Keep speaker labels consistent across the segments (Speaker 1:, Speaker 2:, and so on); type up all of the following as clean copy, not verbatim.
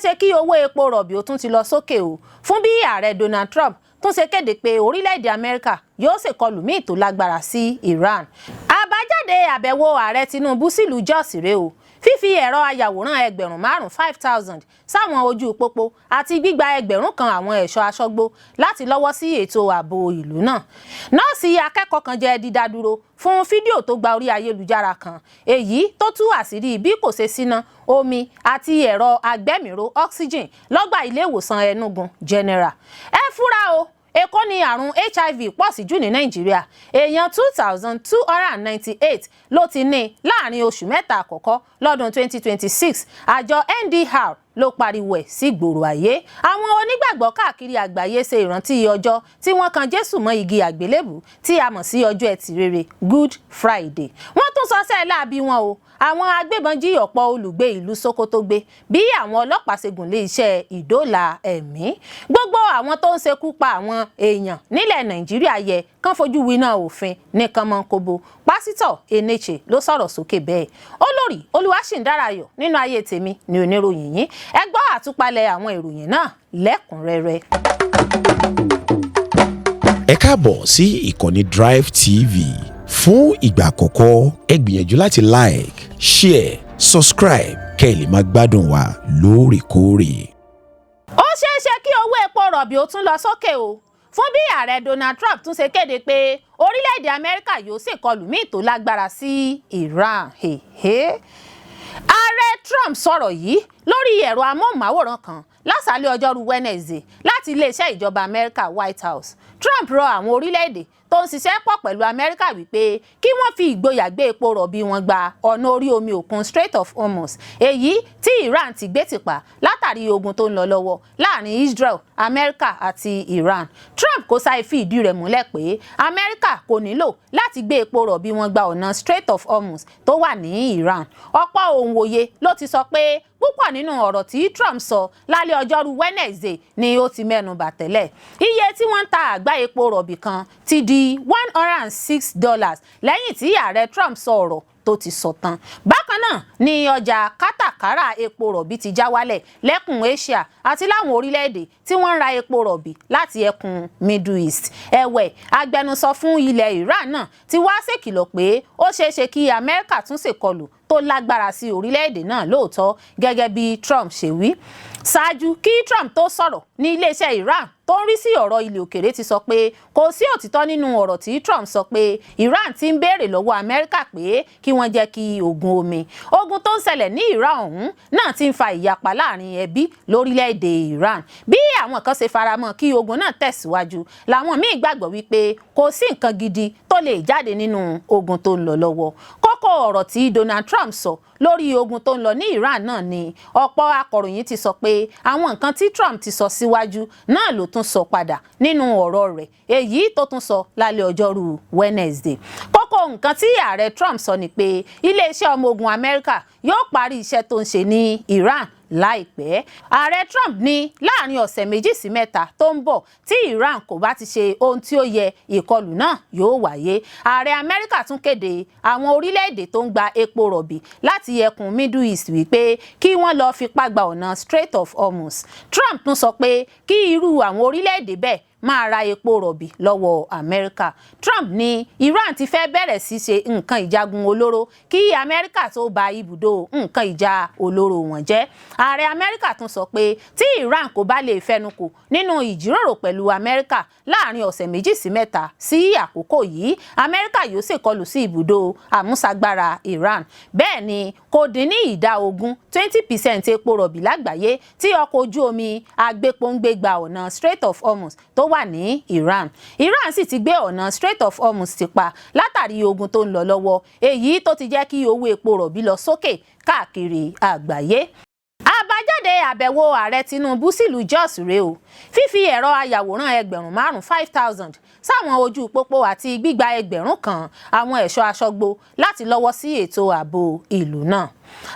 Speaker 1: Ṣeé ṣe kí owó epo rọ̀bì ó tún ti lọ sókè o, fún bí Ààrẹ Donald Trump tún ṣe kéde pé orílẹ̀-èdè Amẹ́ríkà yóò ṣèkọlù míì tó lágbára sí Iran. Àbájáde àbẹ̀wò Ààrẹ Tinubu sílùú Jos rèé o. Fífi ẹ̀rọ ayàwòrán 5,000, 5,000, sáwọn ojú pópó àti gbígba 1,000 àwọn ẹ̀ṣọ́ aṣọ́gbó láti lọ́wọ́ sí ètò ààbò ìlú náà. Nọ́ọ̀sì akẹ́kọ̀ọ́ kan jẹ́ dídádúró fún fídíò tó gba orí ayélujára kan, èyí tó tú àṣírí bí kò ṣe síná, omi àti ẹ̀rọ agbẹ́mìíró oxygen lọ́gbà ilé ìwòsàn Enugu General. Ẹ fura o, Èkó ni àrùn HIV pọ̀ sí jù ní Nàìjíríà. Èèyàn 2,298 ló ti ní láàrin oṣù 3 àkọ́kọ́ lọ́dún 2026, àjọ NDR ló pariwo ẹ̀ sí gbòòrò ayé. Àwọn onígbàgbọ́ káàkiri àgbáyé ṣe ìrántí ọjọ́ tí wọ́n kan Jésù mọ́ igi àgbélébù, tí a mọ̀ sí Ọjọ́ Ẹtì Rere, Good Friday. Wọ́n tún sọsẹ́ láabi wọn o. Àwọn agbébọn jí ọ̀pọ̀ olùgbé ìlú Sokoto gbé, bí àwọn ọlọ́pàá ṣe gùn lé iṣẹ́ ìdóòlà ẹ̀mí. Gbogbo àwọn tó ń ṣekú pa àwọn èèyàn nílẹ̀ Nàìjíríà yẹ kán fojú winá òfin ní kánmọ́nkóbó, Pásítọ̀ Eneche ló sọ̀rọ̀ sókè bẹ́ẹ̀. Olórí Olúwaṣìndárayọ̀ nínú ayé tèmi ní oníròyìn yín. Ẹ gbọ́ àtúpalẹ̀ àwọn ìròyìn náà lẹ́kùnrẹ́rẹ́.
Speaker 2: Ẹ káàbọ̀ sí ìkànnì Drive TV. Fún ìgbà àkọ́kọ́, ẹ gbìyànjú láti like, share, subscribe kẹ́ ẹ lè máa gbádùn wa lóòrèkóòrè.
Speaker 1: Ó ṣeé ṣe kí owó epo rọ̀bì ó tún lọ sókè o, fún bí Ààrẹ Donald Trump tún ṣe kéde pé orílẹ̀-èdè Amẹ́ríkà yóò ṣèkọlù míì tó lágbára sí Iran. Ààrẹ Trump sọ̀rọ̀ yìí lórí ẹ̀rọ amóhùnmáwòrán kan lásàálẹ̀ ọjọ́rú Wednesday láti iléeṣẹ́ ìjọba Amẹ́ríkà, White House. Trump rọ àwọn orílẹ̀-èdè tó ń ṣiṣẹ́ pọ̀ pẹ̀lú Amẹ́ríkà wípé kí wọ́n fi ìgboyà gbé epo rọ̀bì wọn gba ọ̀nà orí omi òkun Strait of Hormuz, èyí tí Iran ti gbé tìpa látàrí ogun tó ń lọ lọ́wọ́ láàrin Israel, Amẹ́ríkà àti Iran. Trump kò sáì fi ìdí rẹ̀ múlẹ̀ pé Amẹ́ríkà kò nílò láti gbé epo rọ̀bì wọn gba ọ̀nà Strait of Hormuz tó wà ní Iran. Ọ̀pọ̀ òǹwòye ló ti sọ pé púpọ̀ nínú ọ̀rọ̀ tí Trump sọ lálẹ́ ọjọ́rú Wednesday ni ó ti mẹ́nu bà tẹ́lẹ̀. Iye tí wọ́n ń ta àgbá epo rọ̀bì kan ti di $106 lẹ́yìn tí Ààrẹ Trump sọ ọ̀rọ̀ tó ti sọ tán. Bákan náà ni ọjà kátàkárà epo rọ̀bì ti já wálẹ̀ lẹ́kùn Asia àti láwọn orílẹ̀-èdè tí wọ́n ń ra epo rọ̀bì láti ẹkùn Middle East. Ẹ̀wẹ̀, agbẹnusọ fún ilẹ̀ Iran náà ti wá ṣèkìlọ̀ pé ó ṣeé ṣe kí Amẹ́ríkà tún ṣèkọlù tó lágbára sí orílẹ̀-èdè náà lóòótọ́, gẹ́gẹ́ bí Trump ṣe wí. Ṣáájú kí Trump tó sọ̀rọ̀ ní iléeṣẹ́ Iran tó ń rí sí ọ̀rọ̀ ilẹ̀ òkèrè ti sọ pé kò sí òtítọ́ nínú ọ̀rọ̀ tí Trump sọ pé Iran ti ń béèrè lọ́wọ́ Amẹ́ríkà pé kí wọ́n jẹ́ kí ogun omi. Ogun tó ń ṣẹlẹ̀ ní Iran ọ̀hún náà ti ń fa ìyapa láàrin ẹbí lórílẹ̀‐èdè Iran. Bí àwọn kan ṣe faramọ́ kí ogun náà tẹ̀síwájú, làwọn míì gbàgbọ́ wípé kò sí nǹkan gidi tó lè jáde nínú ogun tó ń lọ lọ́wọ́. Kókó ọ̀rọ̀ tí Donald Trump sọ lórí ogun tó ń lọ ní Iran náà ni ọ̀pọ̀ akọ̀ròyìn ti sọ pé àwọn nǹkan tí Trump ti sọ síwájú náà ló tún sọ padà nínú ọ̀rọ̀ rẹ̀, èyí tó tún sọ lálẹ́ ọjọ́rú Wednesday. Kókó nǹkan tí Ààrẹ Trump sọ ni pé iléeṣẹ́ ọmọ ogun Amẹ́ríkà yóò parí iṣẹ́ tó ń ṣe ní Iran láìpẹ́. Ààrẹ Trump ní láàrin ọ̀sẹ̀ 2 sí 3 tó ń bọ̀, tí Iran kò bá ti ṣe ohun tí ó yẹ, ìkọlù náà yóò wáyé. Ààrẹ Amẹ́ríkà tún kéde àwọn orílẹ̀-èdè tó ń gba epo rọ̀bì láti ẹkùn Middle East wípé kí wọ́n lọ́ọ́ fipá gba ọ̀nà Strait of Hormuz. Trump tún sọ pé kí irú àwọn orílẹ̀-èdè bẹ́ẹ̀ máa ra epo rọ̀bì lọ́wọ́ Amẹ́ríkà. Trump ní Iran ti fẹ́ bẹ̀rẹ̀ sí ṣe nǹkan ìjagun olóró kí Amẹ́ríkà tó ba ibùdó nǹkan ìjà olóró wọn jẹ́. Ààrẹ Amẹ́ríkà tún sọ pé tí Iran kò bá lè fẹnukò nínú ìjíròrò pẹ̀lú Amẹ́ríkà láàrin ọ̀sẹ̀ 2 sí 3 sí àkókò yìí, Amẹ́ríkà yóò ṣèkọlù sí ibùdó àmúṣagbára Iran. Bẹ́ẹ̀ ni kò dín ní ìdá 20, 20% epo rọ̀bì lágbàáyé tí ọkọ̀ ojú omi agbépo ń gbé gba ọ̀nà Strait of Hormuz tó wà ní Iran. Iran sì ti gbé ọ̀nà Strait of Hormuz ti pa látàrí ogun tó ń lọ lọ́wọ́, èyí tó ti jẹ́ kí owó epo rọ̀bì lọ sókè káàkiri àgbáyé. Àbájáde àbẹ̀wò Ààrẹ Tinubu sílùú Jos rèé o. Fífi ẹ̀rọ ayàwòrán 5,000, 5,000, sáwọn ojú pópó àti gbígba 1,000 àwọn ẹ̀ṣọ́ aṣọ́gbó láti lọ́wọ́ sí ètò ààbò ìlú náà.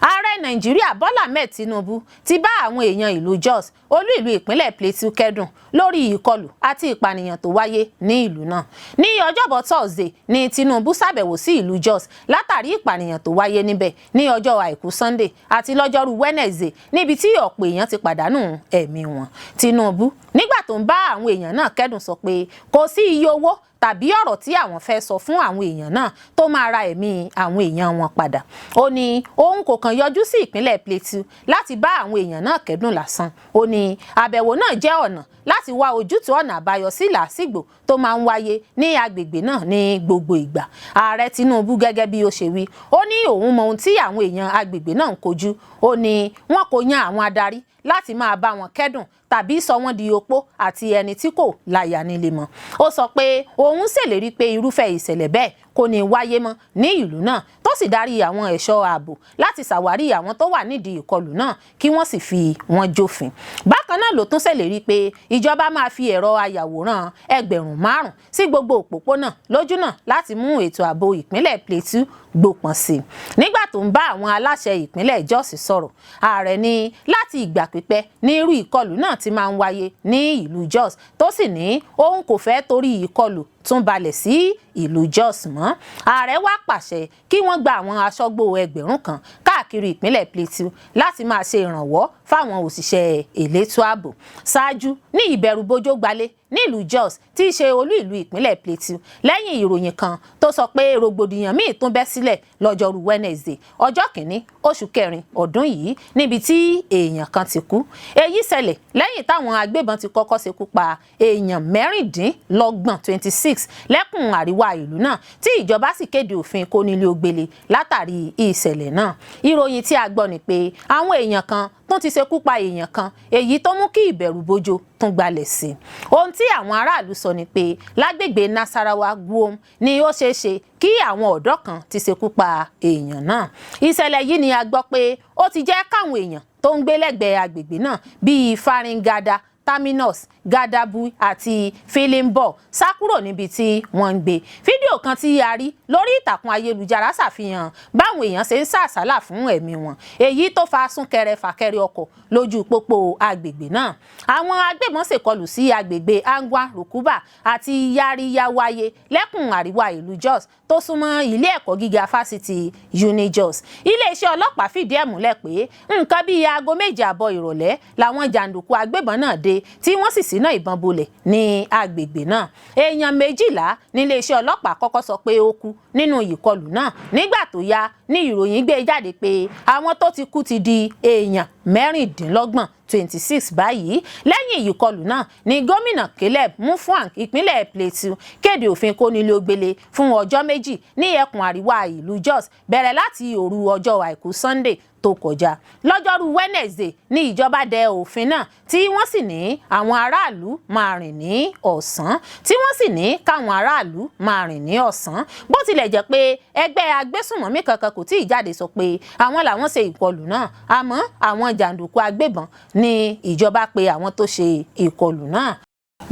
Speaker 1: Ààrẹ Nàìjíríà Bọ́lá Ahmed Tinubu ti bá àwọn èèyàn ìlú Jos, olú ìlú ìpínlẹ̀ Plateau, kẹ́dùn lórí ìkọlù àti ìpànìyàn tó wáyé ní ìlú náà. Ní ọjọ́bọ̀ Thursday ní Tinubu ṣàbẹ̀wò sí ìlú Jos látàrí ìpànìyàn tó wáyé níbẹ̀ ní ọjọ́ Àìkú Sunday àti lọ́jọ́rú Wednesday, níbi tí ọ̀pọ̀ èèyàn ti pàdánù ẹ̀mí wọn. Tinubu, nígbà tó ń bá àwọn èèyàn náà kẹ́dùn, sọ pé kò sí iye owó tàbí ọ̀rọ̀ tí àwọn fẹ́ sọ fún àwọn èèyàn náà tó máa ra ẹ̀mí àwọn èèyàn wọn padà. Ó ní òun kò kàn yọjú sí ìpínlẹ̀ Plateau láti bá àwọn èèyàn náà kẹ́dùn lásán. Ó ní àbẹ̀wò náà jẹ́ ọ̀nà láti wá ojútùú ọ̀nà àbáyọ sí làásìgbò tó máa ń wáyé ní agbègbè náà ní gbogbo ìgbà. Ààrẹ Tinubu, gẹ́gẹ́ bí ó ṣe wí, ó ní òun mọ ohun tí àwọn èèyàn agbègbè náà ń kojú. Ó ní wọn kò yan àwọn adarí láti máa bá wọn kẹ́dùn tàbí sọ wọ́n di opó àti ẹni tí kò láya nílé mọ́. Ó sọ pé òun ṣèlérí pé irúfẹ́ ìṣẹ̀lẹ̀ bẹ́ẹ̀ kò ní wáyé mọ́ ní ìlú náà, tó sì darí àwọn ẹ̀ṣọ́ ààbò láti ṣàwárí àwọn tó wà nídìí ìkọlù náà, kí wọ́n sì fi wọ́n jófin. Bákan náà ló tún ṣèlérí pé ìjọba máa fi ẹ̀rọ ayàwòrán 5,000 sí gbogbo òpópónà lójúnà láti mú ètò ààbò ìpínlẹ̀ Plateau gbópọn sí i. Nígbà tó ń bá àwọn aláṣẹ ìpínlẹ̀ Jos sọ̀rọ̀, ààrẹ ní láti ìgbà pípẹ́ ní irú ìkọlù náà ti máa ń wáyé ní ìlú Jos, tó sì ní òun kò fẹ́ torí ìkọlù tún balẹ̀ sí ìlú Jos mọ́. Ààrẹ wá pàṣẹ kí wọ́n gba àwọn aṣọ́gbó 1,000 káàkiri ìpínlẹ̀ Plateau láti máa ṣe ìrànwọ́ fáwọn òṣìṣẹ́ elétò ààbò. Ṣáájú ní ìbẹ̀rùbojo gbalé nílùú Jos, tí í ṣe olú ìlú ìpínlẹ̀ Plateau, lẹ́yìn ìròyìn kan tó sọ pé rògbòdìyàn míì tún bẹ́ sílẹ̀ lọ́jọ́rú Wednesday, ọjọ́ 1 oṣù kẹrin ọdún yìí, níbi tí èèyàn kan ti kú. Èyí ṣẹlẹ̀ lẹ́yìn táwọn agbébọn ti kọ́kọ́ ṣekú pa èèyàn 26, 26, lẹ́kùn àríwá ìlú náà, tí ìjọba sì kéde òfin kónílé-ó-gbélé látàrí ìṣẹ̀lẹ̀ náà. Ìròyìn tí a gbọ́ ni pé àwọn èèyàn kan tún ti ṣekú pa èèyàn kan, èyí tó mú kí ìbẹ̀rù bojo tún gbalẹ̀ sí i. Ohun tí àwọn aráàlú sọ ni pé lágbègbè Nasarawa Guom ni ó ṣeé ṣe kí àwọn ọ̀dọ́ kan ti ṣekú pa èèyàn náà. Ìṣẹ̀lẹ̀ yìí ni a gbọ́ pé ó ti jẹ́ káwọn èèyàn tó ń gbé lẹ́gbẹ̀ẹ́ agbègbè náà bíi Faringada Terminus, Gadabu àti Filimbo sá kúrò níbi tí wọ́n ń gbé. Fídíò kan tí a rí lórí ìtàkùn ayélujára ṣàfihàn báwọn èèyàn ṣe ń sá àsálà fún ẹ̀mí wọn, èyí tó fa súnkẹrẹ fàkẹrẹ ọkọ̀ lójú pópó agbègbè náà. Àwọn agbébọn ṣèkọlù sí agbègbè Angwa Rukuba àti Yariyawaye lẹ́kùn àríwá ìlú Jos, tó súnmọ́ ilé ẹ̀kọ́ gíga fásitì UNIJOS. Iléeṣẹ́ ọlọ́pàá fìdí ẹ̀ múlẹ̀ pé nǹkan bíi aago 7:30 ìrọ̀lẹ́ làwọn jàǹdùkú agbébọn náà dé, tí wọ́n sì ṣínà ìbọn bolẹ̀ ní agbègbè náà. Èèyàn 12 níléeṣẹ́ ọlọ́pàá kọ́kọ́ sọ pé ó kú nínú ìkọlù náà. Nígbà tó yá ní ìròyìn gbé jáde pé àwọn tó ti kú ti di èèyàn 26, 26 báyìí. Lẹ́yìn ìkọlù náà ni gómìnà Caleb Mutfwang ìpínlẹ̀ Plateau kéde òfin kónílé-ó-gbélé fún ọjọ́ 2 ní ẹkùn àríwá ìlú Jos, bẹ̀rẹ̀ láti òru ọjọ́ Àìkú Sunday tó kọjá. Lọ́jọ́rú Wednesday ní ìjọba dẹ òfin náà, tí wọ́n sì ní àwọn aráàlú máa rìn ní ọ̀sán, tí wọ́n sì ní káwọn aráàlú máa rìn ní ọ̀sán. Bó tilẹ̀ jẹ́ pé ẹgbẹ́ agbésùnmọ̀mí kankan kò tíì jáde sọ pé àwọn làwọn ṣe ìkọlù náà, àmọ́ àwọn jàǹdùkú agbébọn ní ìjọba pé àwọn tó ṣe ìkọlù náà.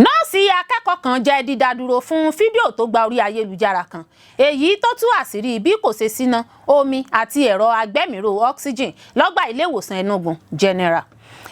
Speaker 1: Nọ́ọ̀sì akẹ́kọ̀ọ́ kan jẹ́ dídádúró fún fídíò tó gba orí ayélujára kan, èyí tó tú àṣírí bí kò ṣe síná, omi àti ẹ̀rọ agbẹ́mìíró oxygen lọ́gbà iléèwòsàn Enugu General.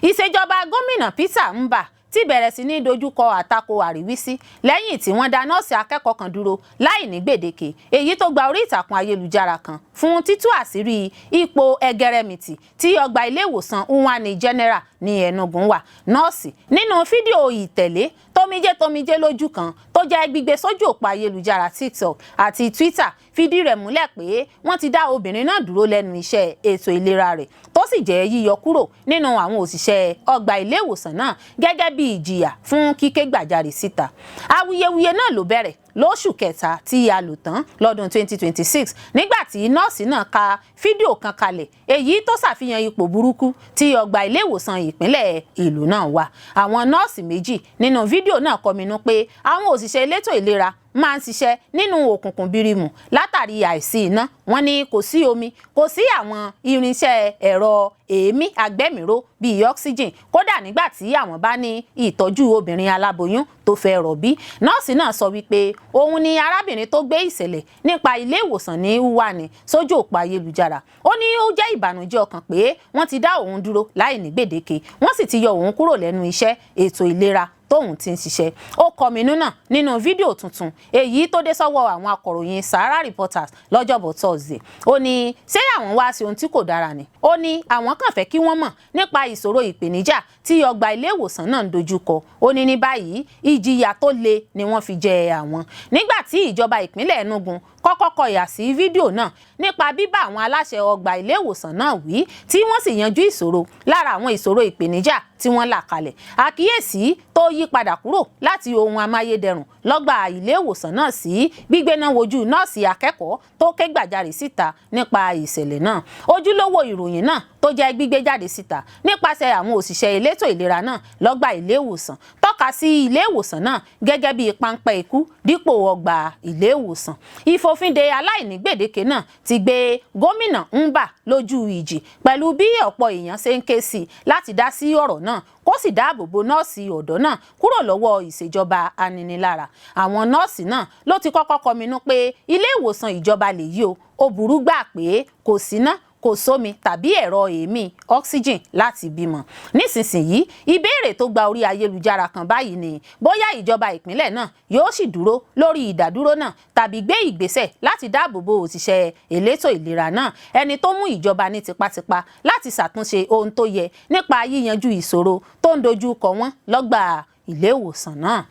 Speaker 1: Ìṣèjọba gómìnà Peter Mbah ti bẹ̀rẹ̀ sí ní dojúkọ àtakò àríwísí lẹ́yìn tí wọ́n dá nọ́ọ̀sì akẹ́kọ̀ọ́ kan dúró láì ní gbèdéke, èyí tó gba orí ìtàkùn ayélujára kan fún títú àṣírí ipò ẹgẹrẹmìtì tí ọgbà iléèwòsàn Uwani General ní Enugu wà. Nọ́ọ̀sì nínú fídíò ìtẹ̀lé tómijé tómijé lójú kan tó jẹ́ gbígbé sójú òpó ayélujára TikTok àti Twitter fìdí rẹ̀ múlẹ̀ pé wọ́n ti dá obìnrin náà dúró lẹ́nu iṣẹ́ ètò ìlera rẹ̀, tó sì jẹ́ yíyọ kúrò nínú àwọn òṣìṣẹ́ ọgbà iléèwòsàn náà gẹ́gẹ́ bí ìjìyà fún kíké gbàjarè síta. Awuyewuye náà ló bẹ̀rẹ̀ lóṣù kẹta tí a lò tán lọ́dún 2026, nígbà tí nọ́ọ̀sì náà ka fídíò kan kalẹ̀, èyí tó ṣàfihàn ipò burúkú tí ọgbà iléèwòsàn ìpínlẹ̀ ìlú náà wà. Àwọn nọ́ọ̀sì méjì nínú fídíò náà kọminú pé àwọn òṣìṣẹ́ elétò ìlera máa ń ṣiṣẹ́ nínú òkùnkùn birimu látàrí àìsí iná. Wọ́n ní kò sí omi, kò sí àwọn irinṣẹ́ ẹ̀rọ èémí agbẹ́mìíró bíi oxygen, kódà nígbà tí àwọn bá ní ìtọ́jú obìnrin aláboyún tó fẹ́ rọ̀bí. Nọ́ọ̀sì náà sọ wípé òun ni arábìnrin tó gbé ìṣẹ̀lẹ̀ nípa ilé ìwòsàn ní Uwani sójú òpó ayélujára. Ó ní ó jẹ́ ìbànújẹ́ ọkàn pé wọ́n ti dá òun dúró láì ní gbèdéke, wọ́n sì ti yọ òun kúrò lẹ́nu iṣẹ́ ètò ìlera tóun ti ń ṣiṣẹ́. Ó kọminú náà nínú fídíò tuntun èyí tó dé sọ́wọ́ àwọn akọ̀ròyìn Sahara Reporters lọ́jọ́bọ̀ Thursday. Ó ní ṣé àwọn wá sí ohun tí kò dára ni? Ó ní àwọn kàn fẹ́ kí wọ́n mọ̀ nípa ìṣòro ìpèníjà tí ọgbà ilé ìwòsàn náà ń dojú kọ. Ó ní ní báyìí, ìjìyà tó le ni wọ́n fi jẹ àwọn. Nígbà tí ìjọba ìpínlẹ̀ Enugu kọ́kọ́ kọ ìhà sí fídíò náà nípa bíbá àwọn aláṣẹ ọgbà ilé ìwòsàn náà wí, tí wọ́n sì yanjú ìṣòro lára àwọn ìṣòro ìpèníjà tí wọ́n là kalẹ̀, àkíyèsí tó yí padà kúrò láti ohun amáyédẹrùn lọ́gbà ilé ìwòsàn náà sí gbígbéná wojú nọ́ọ̀sì akẹ́kọ̀ọ́ tó ké gbàjarè síta nípa ìṣẹ̀lẹ̀ náà. Ojúlówó ìròyìn náà tó jẹ́ gbígbé jáde síta nípasẹ̀ àwọn òṣìṣẹ́ elétò ìlera náà lọ́gbà ilé ìwòsàn tọ́ka sí ilé ìwòsàn náà gẹ́gẹ́ bí páńpẹ́ ikú dípò ọgbà ilé ìwòsàn. Ìfòfinde aláìní gbèdéke náà ti gbé gómìnà Mbah lójú ìjì pẹ̀lú bí ọ̀pọ̀ èèyàn ṣe ń ké sí i láti dá sí ọ̀rọ̀ náà, kó sì dáàbò bo nọ́ọ̀sì ọ̀dọ́ náà kúrò lọ́wọ́ ìṣèjọba aninilára. Àwọn nọ́ọ̀sì náà ló ti kọ́kọ́ kọminú pé ilé ìwòsàn ìjọba lèyí o, ó burú gbà pé kò síná, kò sómi tàbí ẹ̀rọ èémí oxygen láti bímọ. Nísinsìnyí, ìbéèrè tó gba orí ayélujára kan báyìí ni bóyá ìjọba ìpínlẹ̀ náà yóò sì dúró lórí ìdádúró náà tàbí gbé ìgbésẹ̀ láti dáàbò bo òṣìṣẹ́ elétò ìlera náà, ẹni tó mú ìjọba ní tipátipá láti ṣàtúnṣe ohun tó yẹ nípa yíyanjú ìṣòro tó ń dojú kọ wọ́n lọ́gbà ilé ìwòsàn náà.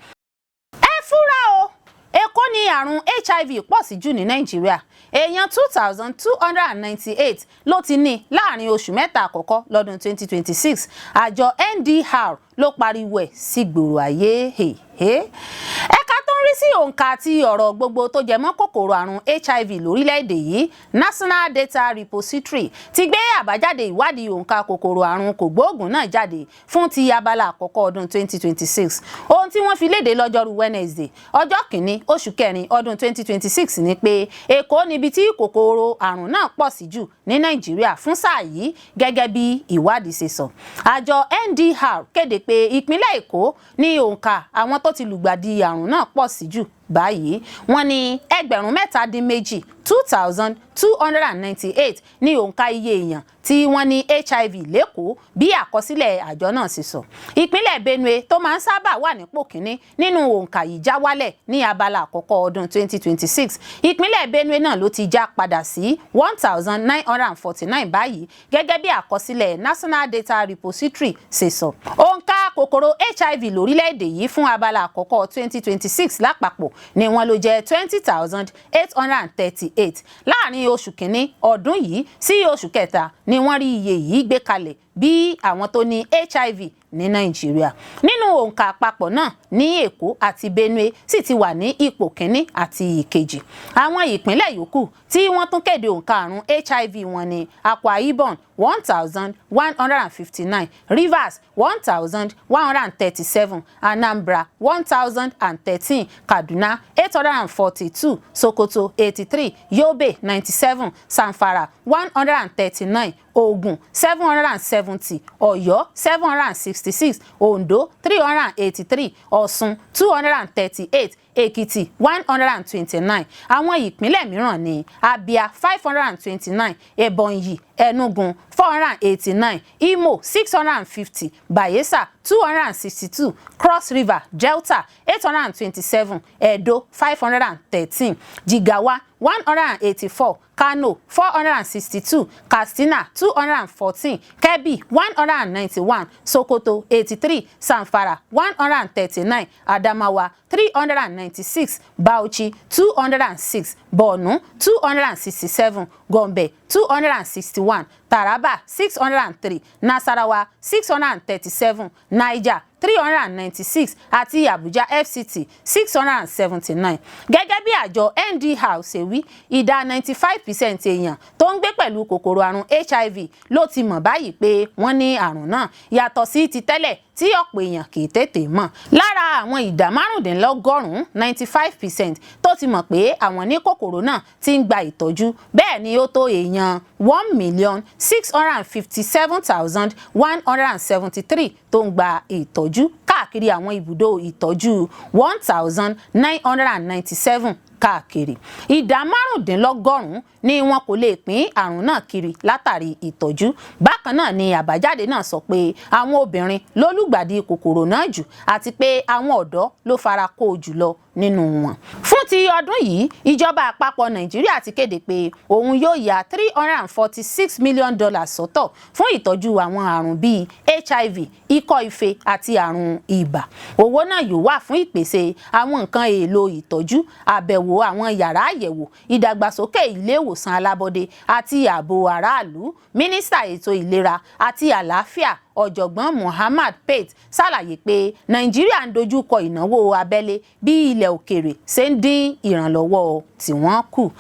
Speaker 1: Ẹ fura o, Èkó ní àrùn HIV pọ̀ sí jù ní Nàìjíríà. Èèyàn 2,298 ló ti ní láàrin oṣù 3 àkọ́kọ́ lọ́dún 2026. Àjọ NDR ló pariwo ẹ̀ sí gbòòrò ayé. Ẹ̀ka tó ń rí sí òǹkà àti ọ̀rọ̀ gbogbo tó jẹ mọ́ kòkòrò àrùn HIV lórílẹ̀‐èdè yìí, National Data Repository, ti gbé àbájáde ìwádìí òǹkà kòkòrò àrùn kògbóògùn náà jáde fún ti abala àkọ́kọ́ ọdún 2026. Ohun tí wọ́n fi léde lọ́jọ́rú Wednesday, ọjọ́ 1 oṣù 4 ọdún 2026 ni pé Èkó níbi tí kòkòrò àrùn náà pọ̀ sí jù ní Nàìjíríà fún sáà yìí, gẹ́gẹ́ bí ìwádìí ṣe sọ. Àjọ NDR kéde pé ìpínlẹ̀ Èkó ní òǹkà àwọn tó ti lùgbàdì àrùn náà pọ̀ sí jù báyìí. Wọ́n ní 3,082, 2,298 ní òǹkà iye èèyàn tí wọ́n ní HIV l'Ékòó, bí àkọsílẹ̀ àjọ náà ṣe sọ. Ìpínlẹ̀ Benue tó máa ń sábà wà nípò kínní nínú òǹkà yìí já wálẹ̀ ní abala àkọ́kọ́ ọdún 2026. Ìpínlẹ̀ Benue náà ló ti já padà sí 1,949 báyìí, gẹ́gẹ́ bí àkọsílẹ̀ National Data Repository ṣe sọ. Òǹkà kòkòrò HIV lórílẹ̀‐èdè yìí fún abala àkọ́kọ́ 2026 lápapọ̀ ni wọ́n ló jẹ́ 20,838. Láàrin oṣù 1 ọdún yìí sí oṣù 3 ni wọ́n rí iye yìí gbé kalẹ̀ bí àwọn tó ní HIV ní Nàìjíríà. Nínú òǹkà àpapọ̀ náà ní Èkó àti Benue sì ti wà ní ipò kínní àti ìkejì. Àwọn ìpínlẹ̀ yòókù tí wọ́n tún kéde òǹkà àrùn HIV wọn ní Akwa Ibom, 1,159, Rivers, 1,137, Anambra, 1,013, Kaduna, 842, Sokoto, 83, Yobe, 97, Zamfara, 139, Ogun, 770, Ọ̀yọ́, 766, Ondo, 383, Ọ̀ṣun, 238, Èkìtì, 129. Àwọn ìpínlẹ̀ mìíràn ní Abia, 529, Ebonyi, Enugu, 489, Imo, 650, Bayelsa, 262, Cross River, Delta, 827, Edo, 513, Jigawa, 184, Kano, 462, Katsina, 214, Kebbi, 191, Sokoto, 83, Zamfara, 139, Adamawa, 396, Bauchi, 206, Borno, 267, Gombe, 261. Taraba 603, Nasarawa 637, Niger 396 àti Abuja FCT 679. Gẹ́gẹ́ bí àjọ NDR ṣe wí, ìdá 95% èèyàn tó ń gbé pẹ̀lú kòkòrò àrùn HIV ló ti mọ̀ báyìí pé wọ́n ní àrùn náà, yàtọ̀ sí ti tẹ́lẹ̀ tí ọ̀pọ̀ èèyàn kì í tètè mọ̀. Lára àwọn ìdá 95, 95%, tó ti mọ̀ pé àwọn ní kòkòrò náà ti ń gba ìtọ́jú. Bẹ́ẹ̀ ni ó tó èèyàn 1,657,173 tó ń gba ìtọ́jú káàkiri àwọn ibùdó ìtọ́jú 1,997 káàkiri. Ìdá 95 ni wọn kò lè pín àrùn náà kiri látàrí ìtọ́jú. Bákan náà ni àbájáde náà sọ pé àwọn obìnrin ló lùgbàdì kòkòrò náà jù àti pé àwọn ọ̀dọ́ ló fara kó o jùlọ nínú wọn. Fún ti ọdún yìí, ìjọba àpapọ̀ Nàìjíríà ti kéde pé òun yóò ya $346 million sọ́tọ̀ fún ìtọ́jú àwọn àrùn bíi HIV, ikọ́ ife àti àrùn ibà. Owó náà yóò wà fún ìpèsè àwọn nǹkan èèlò ìtọ́jú, àbẹ̀wò àwọn yàrá àyẹ̀wò, ìdàgbàsókè ilé ìwòsàn alábọ́dé àti ààbò aráàlú. Mínísítà ètò ìlera àti àlàáfíà, Ọ̀jọ̀gbọ́n Muhammad Pate, ṣàlàyé pé Nàìjíríà ń dojú kọ ìnáwó abẹ́lé bí ilẹ̀ òkèèrè ṣe ń dín ìrànlọ́wọ́ tí wọ́n kù.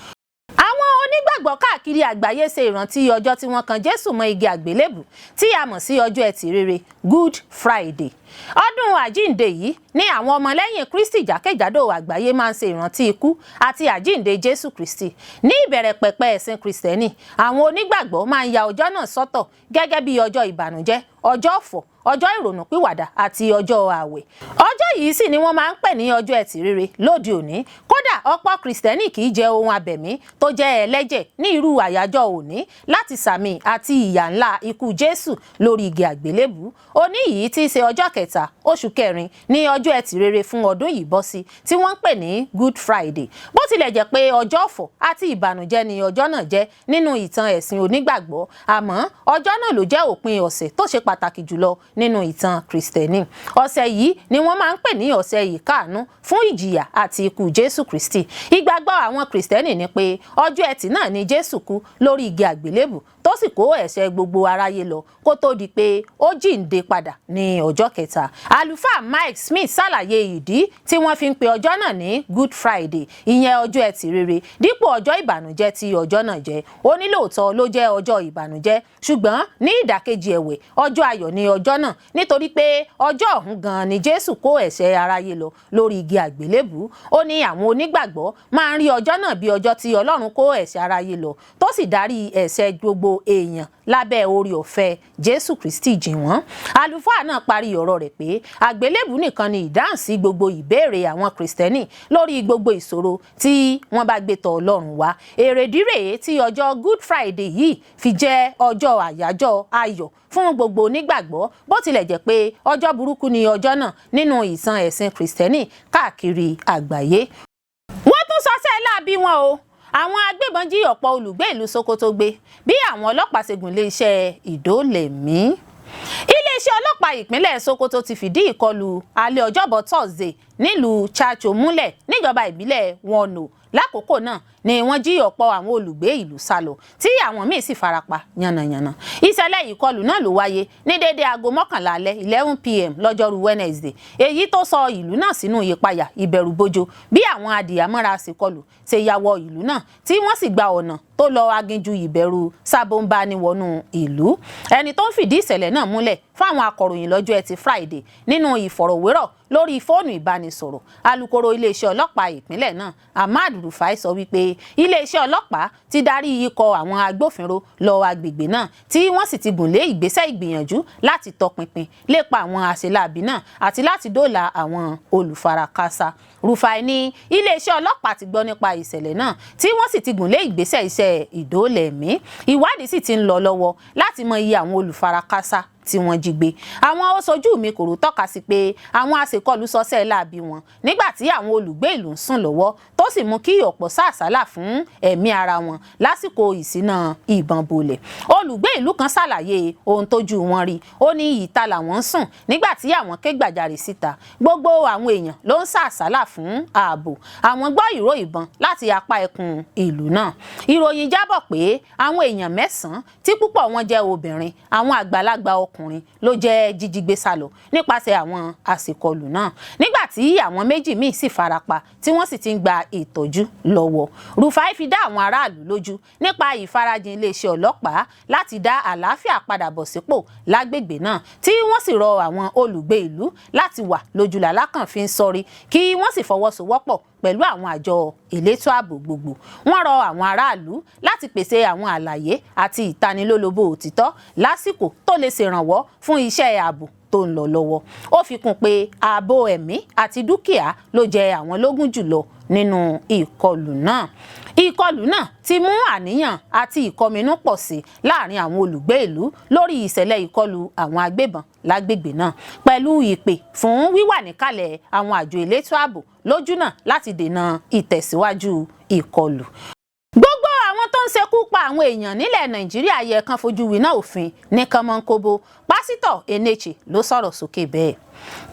Speaker 1: Àwọn onígbàgbọ́ káàkiri àgbáyé ṣe ìrántí ọjọ́ tí wọ́n kan Jésù mọ́ igi àgbélébù, tí a mọ̀ sí ọjọ́ Ẹtì rere, Good Friday. Ọdún Àjíǹde yìí ní àwọn ọmọlẹ́yìn Kristi jákèjádò àgbáyé máa ń ṣe ìrántí ikú àti àjíǹde Jésù Kristi. Ní ìbẹ̀rẹ̀ pẹ̀pẹ̀ ẹ̀sìn Kristẹni, àwọn onígbàgbọ́ máa ń ya ọjọ́ náà sọ́tọ̀ gẹ́gẹ́ bí ọjọ́ ìbànújẹ́, ọjọ́ ọ̀fọ̀, ọjọ́ ìrònúpìwàdà àti ọjọ́ ààwẹ̀. Ọjọ́ yìí sì ni wọ́n máa ń pè ní ọjọ́ Ẹtì rere lóde òní. Kódà, ọ̀pọ̀ Kristẹni kì í jẹ ohun abẹ̀mí tó jẹ́ ẹlẹ́jẹ̀ ní irú àyájọ́ òní láti sàmì àti ìyà ńlá ikú Jésù lórí igi àgbélébù. Òní yìí tí í ṣe ọjọ́ 3 oṣù 4 ní ọjọ́ Ẹtì rere fún ọdún yìí bọ́ sí, tí wọ́n ń pè ní Good Friday. Bó tilẹ̀ jẹ́ pé ọjọ́ ọ̀fọ̀ àti ìbànújẹ́ ni ọjọ́ náà jẹ́ nínú ìtàn ẹ̀sìn onígbàgbọ́, àmọ́ ọjọ́ náà ló jẹ́ òpin ọ̀sẹ̀ tó ṣe pàtàkì jùlọ nínú ìtàn Kristẹni. Ọ̀sẹ̀ yìí ni wọ́n máa ń pè ní ọ̀sẹ̀ ìkáàánú fún ìjìyà àti ikú Jésù Kristi. Ìgbàgbọ́ àwọn Kristẹni ni pé ọjọ́ Ẹtì náà ni Jésù kú lórí igi àgbélébù, tó sì kó ẹ̀ṣẹ̀ gbogbo aráyé lọ kó tó di pé ó jíǹde padà ní ọjọ́ 3. Àlùfáà Mike Smith ṣàlàyé ìdí tí wọ́n fi ń pe ọjọ́ náà ní Good Friday, ìyẹn ọjọ́ Ẹtì rere, dípò ọjọ́ ìbànújẹ́ tí ọjọ́ náà jẹ́. Ó ní lóòótọ́ ló jẹ́ ọjọ́ ìbànújẹ́, ṣùgbọ́n ní ìdàkejì ẹ̀wẹ̀, ọjọ́ ayọ̀ ní ọjọ́ náà, nítorí pé ọjọ́ ọ̀hún gan-an ni Jésù kó ẹ̀ṣẹ̀ aráyé lọ lórí igi àgbélébù. Ó ní àwọn onígbàgbọ́ máa ń rí ọjọ́ náà bí ọjọ́ tí Ọlọ́run kó ẹ̀ṣẹ̀ aráyé lọ, tó sì dárí ẹ̀ṣẹ̀ gbogbo èèyàn lábẹ́ oore ọ̀fẹ́ Jésù Kristi jì wọ́n. Àlùfáà náà parí ọ̀rọ̀ rẹ̀ pé àgbélébù nìkan ni ìdáhùn sí gbogbo ìbéèrè àwọn Kristẹni lórí gbogbo ìṣòro tí wọ́n bá gbé tọ̀ Ọlọ́run wá. Èrèdí rèé tí ọjọ́ Good Friday yìí fi jẹ́ ọjọ́ àyájọ́ ayọ̀ fún gbogbo onígbàgbọ́, bó tilẹ̀ jẹ́ pé ọjọ́ burúkú ni ọjọ́ náà nínú ìtàn ẹ̀sìn Kristẹni káàkiri àgbáyé. Wọ́n tún sọsẹ́ láabi wọn o. Àwọn agbébọn jí ọ̀pọ̀ olùgbé ìlú Sokoto gbé bí àwọn ọlọ́pàá ṣe gùn lé iṣẹ́ ìdóòlẹ̀mí. Iléeṣẹ́ ọlọ́pàá ìpínlẹ̀ Sokoto ti fìdí ìkọlù alẹ́ ọjọ́bọ̀ Thursday nílùú Chacho múlẹ̀ níjọba ìbílẹ̀ Wọnò. Lákòókò náà ni wọ́n jí ọ̀pọ̀ àwọn olùgbé ìlú sá lọ, tí àwọn míì sì farapa yánnayànna. Ìṣẹ̀lẹ̀ ìkọlù náà ló wáyé ní déédéé aago 11 alẹ́, 11 p.m., lọ́jọ́rú Wednesday, èyí tó sọ ìlú náà sínú ìpayà ìbẹ̀rùbojo bí àwọn adìyàmọ́ra sì kọlù ṣe ya wọ ìlú náà, tí wọ́n sì gba ọ̀nà tó lọ aginjù ìbẹ̀rù sábòǹbani wọnú ìlú. Ẹni tó ń fìdí ìṣẹ̀lẹ̀ náà múlẹ̀ fáwọn akọ̀ròyìn lọ́jọ́ Ẹtì Friday nínú ìfọ̀rọ̀wérọ̀ lórí fóònù ìbánisọ̀rọ̀, alukoro iléeṣẹ́ ọlọ́pàá ìpínlẹ̀ náà, Ahmad Rufai, sọ wípé iléeṣẹ́ ọlọ́pàá ti darí ikọ̀ àwọn agbófinró lọ agbègbè náà, tí wọ́n sì ti gùn lé ìgbésẹ̀ ìgbìyànjú láti tọpinpin lépa àwọn àṣeláàbí náà àti láti dóòlà àwọn olùfarakásá. Rufai ní iléeṣẹ́ ọlọ́pàá ti gbọ́ nípa ìṣẹ̀lẹ̀ náà, tí wọ́n sì ti gùn lé ìgbésẹ̀ iṣẹ́ ìdóòlẹ̀mí. Ìwádìí sì ti ń lọ lọ́wọ́ láti mọ iye àwọn olùfarakásá. tí wọ́n jí gbé. Àwọn ó-ṣojú mi kòró tọ́ka sí pé àwọn aṣèkọlù sọsẹ́ láabi wọn nígbà tí àwọn olùgbé ìlú ń sùn lọ́wọ́, tó sì mú kí ọ̀pọ̀ sá àsálà fún ẹ̀mí ara wọn lásìkò ìṣínà ìbọn bolẹ̀. Olùgbé ìlú kan ṣàlàyé ohun tójú wọn rí. Ó ní ìta làwọn ń sùn nígbà tí àwọn ké gbàjarè síta. Gbogbo àwọn èèyàn ló ń sá àsálà fún ààbò. Àwọn gbọ́ ìró ìbọn láti apá ẹkùn ìlú náà. Ìròyìn jábọ̀ pé àwọn èèyàn 9, tí púpọ̀ wọn jẹ́ obìnrin, àwọn àgbàlagbà ọkùnrin, ló jẹ́ jíjígbé sálọ nípasẹ̀ àwọn àṣekọlù náà, nígbà tí àwọn 2 míì sì farapa tí wọ́n sì ti ń gba ìtọ́jú lọ́wọ́. Rufai fi dá àwọn aráàlú lójú nípa ìfarajìn iléeṣẹ́ ọlọ́pàá láti dá àlàáfíà padà bọ̀ sípò lágbègbè náà, tí wọ́n sì rọ àwọn olùgbé ìlú láti wà lójúlàlá kan fi ń sọrí, kí wọ́n sì fọwọ́sowọ́pọ̀ pẹ̀lú àwọn àjọ elétò ààbò gbogbo. Wọ́n rọ àwọn aráàlú láti pèsè àwọn àlàyé àti ìtanilólobó òtítọ́ lásìkò tó lè ṣèrànwọ́ fún iṣẹ́ ààbò tó ń lọ lọ́wọ́. Ó fi kún pé ààbò ẹ̀mí àti dúkìá ló jẹ àwọn lógún jùlọ nínú ìkọlù náà. Ìkọlù náà ti mú àníyàn àti ìkọminú pọ̀ sí láàrin àwọn olùgbé ìlú lórí ìṣẹ̀lẹ̀ ìkọlù àwọn agbébọn lágbègbè náà, pẹ̀lú ìpè fún wíwà níkàlẹ̀ àwọn àjọ elétò ààbò lójúnà láti dènà ìtẹ̀síwájú ìkọlù. Gbogbo àwọn tó ń ṣekú pa àwọn èèyàn nílẹ̀ Nàìjíríà yẹ kán fojú winá òfin ní kánmọ́nkóbó. Pásítọ̀ Eneche ló sọ̀rọ̀ sókè bẹ́ẹ̀.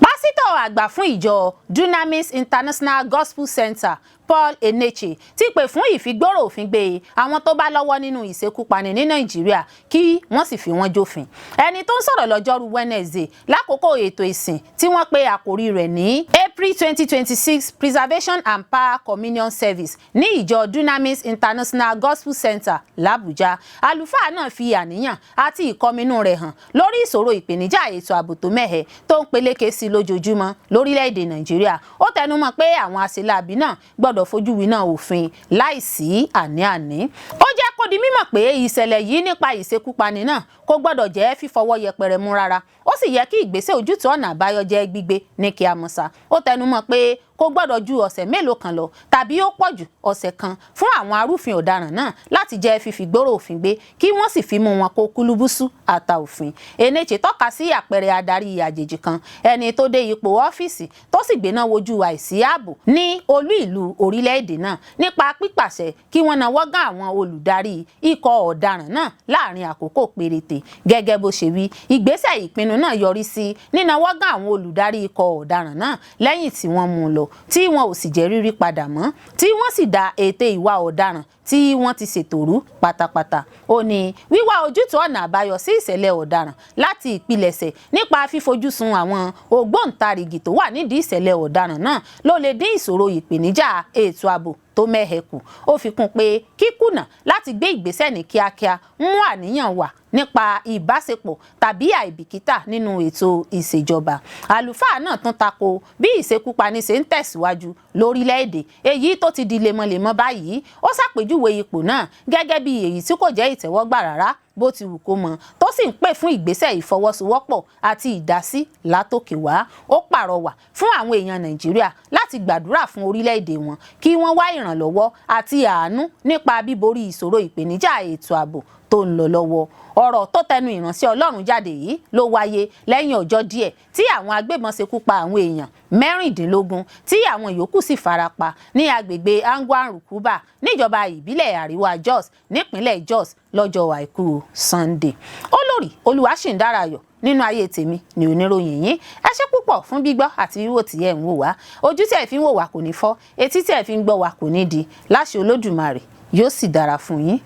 Speaker 1: Pásítọ̀ àgbà fún ìjọ Dunamis International Gospel Center, Paul Eneche, ti pè fún ìfigbóró òfin gbé àwọn tó bá lọ́wọ́ nínú ìṣekúpani ní Nàìjíríà, kí wọ́n sì fi wọ́n jófin. Ẹni tó ń sọ̀rọ̀ lọ́jọ́rú Wednesday lákòókò ètò ìsìn tí wọ́n pe àkórí rẹ̀ ní April 2026 Preservation and Power Communion Service ní ìjọ Dunamis International Gospel Center l'Àbújá, àlùfáà náà fi àníyàn àti ìkọminú rẹ̀ hàn lórí ìṣòro ìpèníjà ètò ààbò tó mẹ́hẹ tó ń peléke sí lójoojúmọ́ lórílẹ̀‐èdè Nàìjíríà. Ó tẹnumọ́ pé àwọn àṣeláàbí náà gbọ́dọ̀ fojú winá òfin láìsí àní-àní. Ó jẹ́ kó di mímọ̀ pé ìṣẹ̀lẹ̀ yìí nípa ìṣekúpani náà kò gbọ́dọ̀ jẹ́ fífọwọ́ yẹpẹrẹ mú rárá, ó sì yẹ kí ìgbésẹ̀ ojútùú ọ̀nà àbáyọ jẹ́ gbígbé ní kíámọ́sá. Ó tẹnumọ́ pé kò gbọ́dọ̀ ju ọ̀sẹ̀ mélòó kan lọ, tàbí ó pọ̀ jù ọ̀sẹ̀ kan, fún àwọn arúfin ọ̀daràn náà láti jẹ́ fífi gbóró òfin gbé, kí wọ́n sì fi mú wọn kó kúlúbúsú àta òfin. Eneche tọ́ka sí àpẹẹrẹ adarí àjèjì kan, ẹni tó dé ipò ọ́fíìsì tó sì gbéná wojú àìsí ààbò ní olú ìlú orílẹ̀-èdè náà nípa pípàṣẹ kí wọ́n nawọ́ gán àwọn olùdarí ikọ̀ ọ̀daràn náà láàrin àkókò péréte. Gẹ́gẹ́ bó ṣe wí, ìgbésẹ̀ ìpinnu náà yọrí sí nínawọ́ gán àwọn olùdarí ikọ̀ ọ̀daràn náà lẹ́yìn tí wọ́n mú un lọ, tí wọn ò sì jẹ́ rírí padà mọ́, tí wọ́n sì da ète ìwà ọ̀daràn tí wọ́n ti ṣètò rú pátápátá. Ó ní wíwá ojútùú ọ̀nà àbáyọ sí ìṣẹ̀lẹ̀ ọ̀daràn láti ìpilẹ̀ṣẹ̀ nípa fífojúsùn àwọn ògbóǹtarìgì tó wà nídìí ìṣẹ̀lẹ̀ ọ̀daràn náà ló lè dín ìṣòro ìpèníjà ètò ààbò tó mẹ́hẹ kù. Ó fi kún pé kíkùnà láti gbé ìgbésẹ̀ ní kíákíá ń mú àníyàn wà nípa ìbáṣepọ̀ tàbí àìbìkítà nínú ètò ìṣèjọba. Àlùfáà náà tún tako bí ìṣekúpani ṣe ń tẹ̀síwájú lórílẹ̀‐èdè, èyí tó ti di lemọ́lemọ́ báyìí. Ó ṣàpèjúwe ipò náà gẹ́gẹ́ bí èyí tí kò jẹ́ ìtẹ́wọ́gbà rárá bó ti wù kó mọ, tó sì ń pè fún ìgbésẹ̀ ìfọwọ́sowọ́pọ̀ àti ìdásí látòkè wá. Ó pàrọwà fún àwọn èèyàn Nàìjíríà láti gbàdúrà fún orílẹ̀-èdè wọn, kí wọ́n wá ìrànlọ́wọ́ àti àánú nípa bíborí ìṣòro ìpèníjà ètò ààbò tó ń lọ lọ́wọ́. Ọ̀rọ̀ tó tẹnu ìránṣẹ́ Ọlọ́run jáde yìí ló wáyé lẹ́yìn ọjọ́ díẹ̀ tí àwọn agbébọn ṣekú pa àwọn èèyàn 16, tí àwọn yòókù sì farapa ní agbègbè Angwan Rukuba níjọba ìbílẹ̀ Àríwá Jos nípínlẹ̀ Jos lọ́jọ́ Àìkú Sunday. Olórí Olúwaṣìndárayọ̀ nínú ayé tèmi ni oníròyìn yín. Ẹ ṣé púpọ̀ fún gbígbọ́ àti wíwò tí ẹ̀ ń wò wá. Ojú tí ẹ fi ń wò wá kò ní fọ́, etí tí ẹ fi ń gbọ́ wá kò ní di. Láṣẹ Olódùmarè, yóò sì dára fún yín.